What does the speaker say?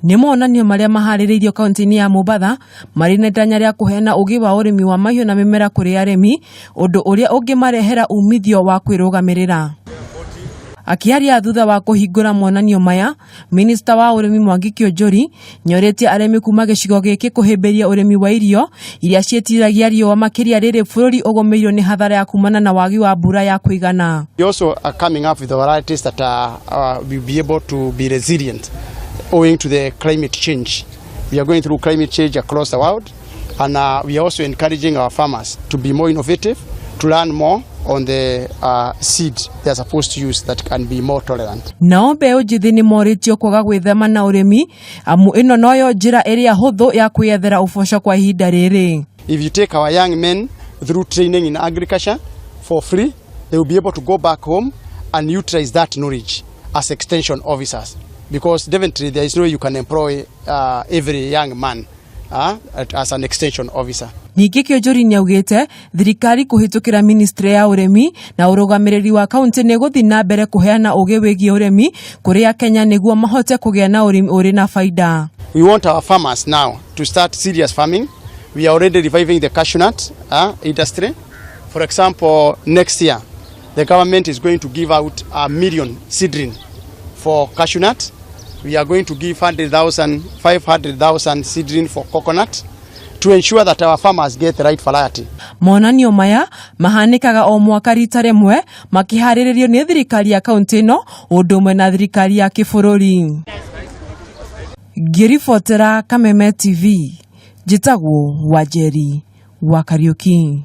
Nĩ monanio marĩa maharĩrĩirio kaunti-inĩ ya Mombatha marĩ na itanya rĩa kũheana ũgĩ wa ũrĩmi wa mahiũ na mĩmera kũrĩ arĩmi, ũndũ ũrĩa ũngĩmarehera umithio wa kwĩrũgamĩrĩra. Akĩaria thutha wa kũhingũra monanio maya, Minista wa ũrĩmi Mwangi Kĩũnjũri nĩorĩtie arĩmi kuma gĩcigo gĩkĩ kũhĩmbĩria ũrĩmi wa irio iria ciĩtiragia riũa makĩria rĩrĩ bũrũri ũgũmĩirwo nĩ hathara ya kumana na wagi wa mbura ya kũigana. We also are coming up with the varieties that are, will be able to be resilient owing to the climate change. We are going through climate change across the world, and we are also encouraging our farmers to be more innovative, to learn more on the seed they are supposed to use that can be more tolerant. Nao mbeũ njĩthĩ nĩ morĩtio kwaga gwĩthema na ũrĩmi amu ĩno noyo njĩra ĩrĩa hũthũ ya kwĩyethera ũboco kwa ihinda rĩrĩ. If you take our young men through training in agriculture for free, they will be able to go back home and utilize that knowledge as extension officers. Because definitely there is no way you can employ every young man as an extension officer. Ningĩ Kĩũnjũri nĩaugĩte thirikari kũhĩtũkĩra ministry ya ũrĩmi na ũrũgamĩrĩri wa kaunti nĩ ĩgũthiĩ na mbere kũheana ũgĩ wĩgiĩ ũrĩmi kũrĩ akenya nĩguo mahote kũgĩa na ũrĩmi ũrĩ na baida. We want our farmers now to start serious farming. We are already reviving the cashew nut industry. For example, next year, the government is going to give out 1 million seedling for cashew nut. We are going to give 100,000, 500,000 seedling for coconut to ensure that our farmers get the right variety. Monanio maya mahanĩkaga o mwaka rita rĩmwe makĩharĩrĩrio nĩ thirikari ya kaunti ĩno ũndũ ũmwe na thirikari ya kĩbũrũri. Ngĩribotera Kameme TV, njĩtagwo Wanjeri wa Kariũki.